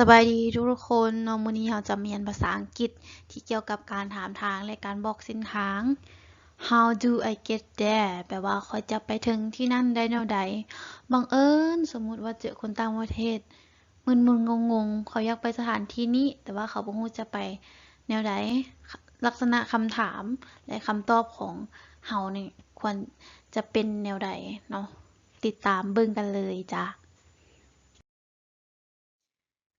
ສະບາຍດີທຸກໆຄົນເນາະ, ມື້ນີ້ເຮົາຈະມາຮຽນພາສາອັງກິດທີ່ກ່ຽວກັບການຖາມທາງ ແລະ ການບອກເສັ້ນທາງ. How do I get there? ແປວ່າ ຂ້ອຍຈະໄປເຖິງທີ່ນັ້ນໄດ້ແນວໃດ? ບັງເອີນ ສົມມຸດວ່າເຈີຄົນຕ່າງປະເທດ ມຶນໆ ງົງໆ ເຂົາຢາກໄປສະຖານທີ່ນີ້ ແຕ່ວ່າເຂົາບໍ່ຮູ້ຈະໄປແນວໃດ. ລັກສະນະຄຳຖາມ ແລະ ຄຳຕອບຂອງເຮົານີ້ ຄວນຈະເປັນແນວໃດເນາະ? ຕິດຕາມເບິ່ງກັນເລີຍຈ້າ.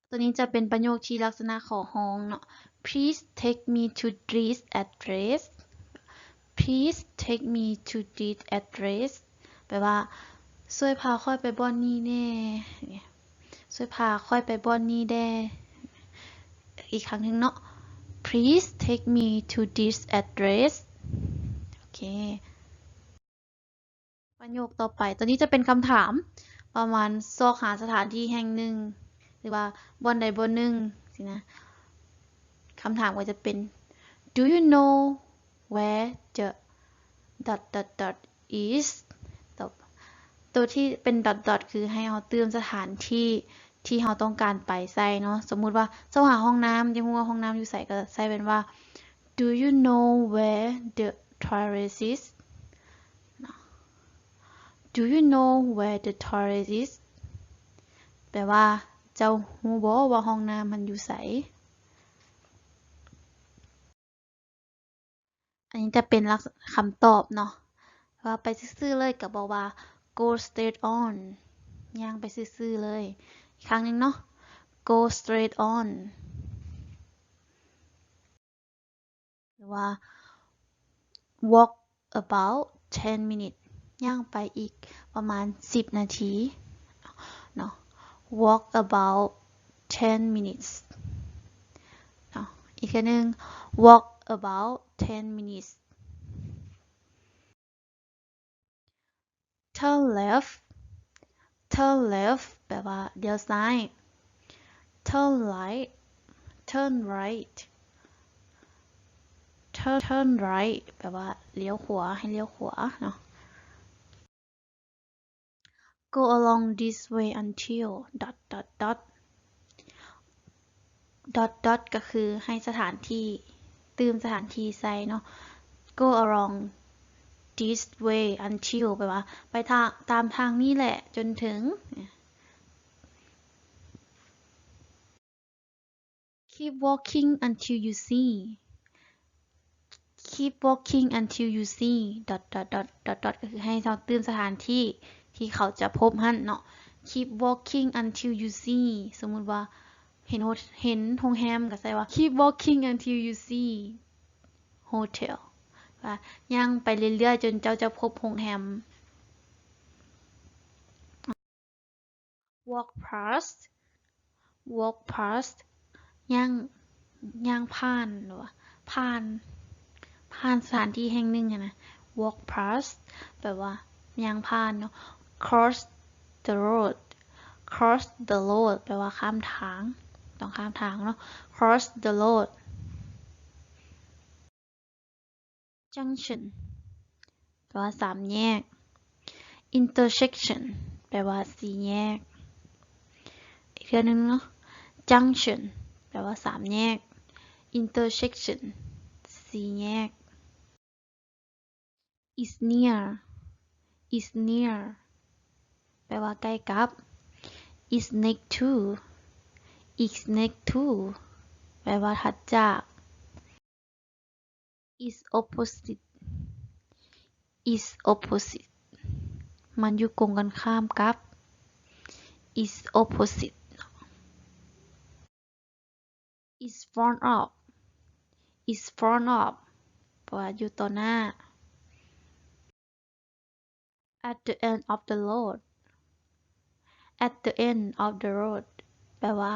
ຕົວນີ້ຈະເປັນປະໂຫຍກທີ່ລັກສະນະຂໍຮ້ອງເນາະ. Please take me to this address. Please take me to this address. ແປວ່າ ຊ່ວຍພາຂ້ອຍໄປບ່ອນນີ້ແດ່. ຊ່ວຍພາຂ້ອຍໄປບ່ອນນີ້ແດ່. ອີກຄັ້ງໜຶ່ງເນາະ. Please take me to this address. ໂອເຄ. ປະໂຫຍກຕໍ່ໄປ, ຕົວນີ້ຈະເປັນຄຳຖາມ ປະມານ ຊອກຫາສະຖານທີ່ແຫ່ງໜຶ່ງ ຫຼືວ່າບ່ອນໃດບ່ອນໜຶ່ງຊີ້ນະ. ຄຳຖາມກໍຈະເປັນ Do you know where the dot dot dot is? ຕົວ ຕົວທີ່ເປັນ dot dot ຄືໃຫ້ເຮົາຕື່ມສະຖານທີ່ທີ່ເຮົາຕ້ອງການໄປໃສ່ເນາະ. ສົມມຸດວ່າ ຊອກຫາຫ້ອງນ້ຳ, ຢາກຮູ້ວ່າຫ້ອງນ້ຳຢູ່ໃສ, ກໍໃສ່ເປັນວ່າ Do you know where the toilet is? Do you know where the toilet is? ແປວ່າ ເຈົ້າຮູ້ບໍ່ວ່າຫ້ອງນ້ຳມັນຢູ່ໃສ? ອັນນີ້ຈະເປັນລັກສະ ຄຳຕອບເນາະ. ວ່າໄປຊື່ໆເລີຍ ກໍບອກວ່າ Go straight on. ຍ່າງໄປຊື່ໆເລີຍ. ອີກຄັ້ງໜຶ່ງເນາະ. Go straight on. ຫຼືວ່າ Walk about ten minutes. ຍ່າງໄປອີກປະມານສິບນາທີເນາະ. Walk about ten minutes ເນາະ. ອີກເທື່ອໜຶ່ງ Walk about ten minutes. Turn left. Turn left ແປວ່າລ້ຽວຊ້າຍ. Turn right. Turn right. Turn, turn right ແປວ່າລ້ຽວຂວາ, ໃຫ້ລ້ຽວຂວາເນາະ. Go along this way until dot dot dot. Dot dot ກໍຄືໃຫ້ສະຖານທີ່, ຕື່ມສະຖານທີ່ໃສ່ເນາະ. Go along this way until ແປວ່າ ໄປທາງ, ຕາມທາງນີ້ແຫຼະຈົນເຖິງ. Keep walking until you see. Keep walking until you see dot dot dot dot dot ກໍຄືໃຫ້ເຮົາຕື່ມສະຖານທີ່ທີ່ເຂົາຈະພົບຫັ້ນເນາະ. Keep walking until you see ສົມມຸດວ່າເຫັນໂຮ ເຫັນໂຮງແຮມກໍໃສ່ວ່າ Keep walking until you see hotel ວ່າຍ່າງໄປເລື້ອຍໆຈົນເຈົ້າຈະພົບໂຮງແຮມ. Walk past. Walk past ຍ່າງ, ຍ່າງຜ່ານ ຫຼືວ່າຜ່ານ, ຜ່ານສະຖານທີ່ແຫ່ງໜຶ່ງຫັ້ນນະ. Walk past ແປວ່າຍ່າງຜ່ານເນາະ. Cross the road. Cross the road ແປວ່າຂ້າມທາງ, ຕ້ອງຂ້າມທາງເນາະ. Cross the road. Junction ແປວ່າສາມແຍກ. Intersection ແປວ່າສີ່ແຍກ. ອີກເທື່ອໜຶ່ງເນາະ. Junction ແປວ່າສາມແຍກ. Intersection ສີ່ແຍກ. Is near. Is near ແປວ່າໃກ້ກັບ. Is next to. Is next to ແປວ່າຖັດຈາກ. Is opposite. Is opposite ມັນຢູ່ກົງກັນຂ້າມກັບ. Is opposite. Is front of. Is front of ແປວ່າຢູ່ຕໍ່ໜ້າ. At the end of the road. At the end of the road ແປວ່າ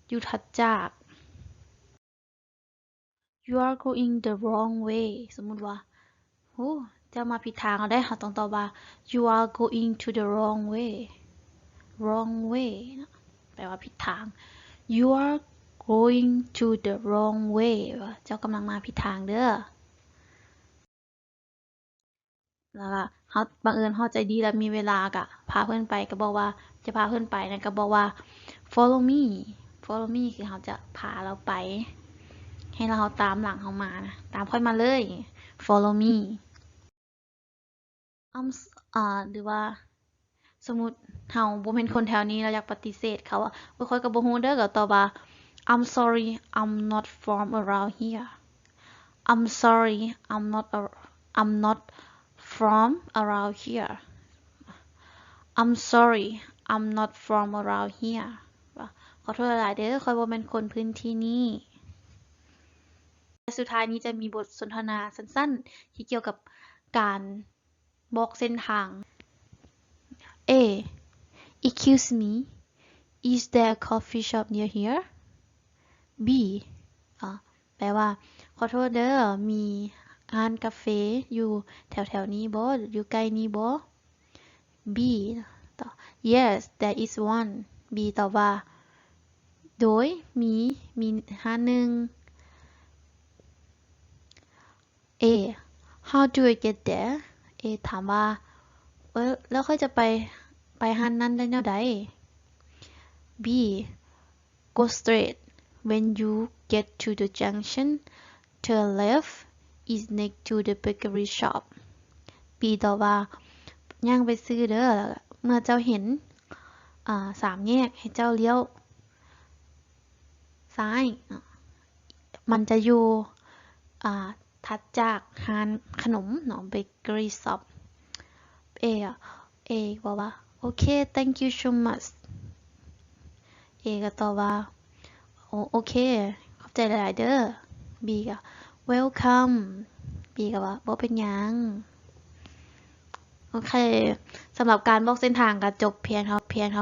ຢູ່ຖັດຈາກ. You are going the wrong way ສົມມຸດວ່າ ໂອ້ ເຈົ້າມາຜິດທາງແລ້ວເດ້, ເຮົາຕ້ອງຕອບວ່າ You are going to the wrong way. Wrong way ເນາະ ແປວ່າຜິດທາງ. You are going to the wrong way ວ່າເຈົ້າກຳລັງມາຜິດທາງເດີ້. ແລ້ວກໍເຮົາ ບັງເອີນເຮົາໃຈດີ ແລ້ວມີເວລາກໍພາເພິ່ນໄປ, ກໍບອກວ່າ ຈະພາເພິ່ນໄປນະ ກໍບອກວ່າ Follow me. follow me ຄືເຮົາຈະພາລາວໄປ ໃຫ້ລາວຕາມຫຼັງເຮົາມານະ ຕາມຂ້ອຍມາເລີຍ follow me. I'm s- ອ່າ ຫຼືວ່າ ສົມມຸດເຮົາບໍ່ແມ່ນຄົນແຖວນີ້ ລາວຢາກປະຕິເສດເຂົາວ່າ ໂອ້ຍ ຂ້ອຍກໍບໍ່ຮູ້ເດີ ກໍຕອບວ່າ I'm sorry, I'm not from around here. I'm sorry, I'm not a- I'm not from around here. I'm sorry, I'm not from around here. ວ່າ ຂໍໂທດຫຼາຍໆເດີ ຂ້ອຍບໍ່ແມ່ນຄົນພື້ນທີ່ນີ້. ແລະ ສຸດທ້າຍນີ້ຈະມີບົດສົນທະນາສັ້ນໆ ທີ່ກ່ຽວກັບການບອກເສັ້ນທາງ. A Excuse me, is there a coffee shop near here? B ອາ ແປວ່າ ຂໍໂທດເດີ ມີຮ້ານກາເຟຢູ່ແຖວໆນີ້ບໍ່? ຢູ່ໃກ້ນີ້ບໍ່? B ຕອບ Yes, there is one. B ຕອບວ່າ ໂດຍ ມີ ມີຮ້ານໜຶ່ງ. A How do I get there? A ຖາມວ່າ ເອີ ແລ້ວຂ້ອຍຈະໄປ ໄປຮ້ານນັ້ນໄດ້ແນວໃດ? B Go straight. When you get to the junction, turn left. It's next to the bakery shop. B ຕອບວ່າ ຍ່າງໄປຊື່ເດີ ແລ້ວເມື່ອເຈົ້າເຫັນ ອາ ສາມແຍກ ໃຫ້ເຈົ້າລ້ຽວຊ້າຍເນາະ ມັນຈະຢູ່ ອາ ຖັດຈາກຮ້ານຂະໜົມເນາະ bakery shop. A A ກໍບອກວ່າ ໂອເຄ thank you so much. A ກໍຕອບວ່າ ໂອ ໂອເຄ ຂອບໃຈຫຼາຍໆເດີ. B ກໍ welcome. B ກໍວ່າ ບໍ່ເປັນຫຍັງ. ໂອເຄ ສຳລັບການບອກເສັ້ນທາງກໍຈົບພຽງເທົ່າ ພຽງເທົ່າ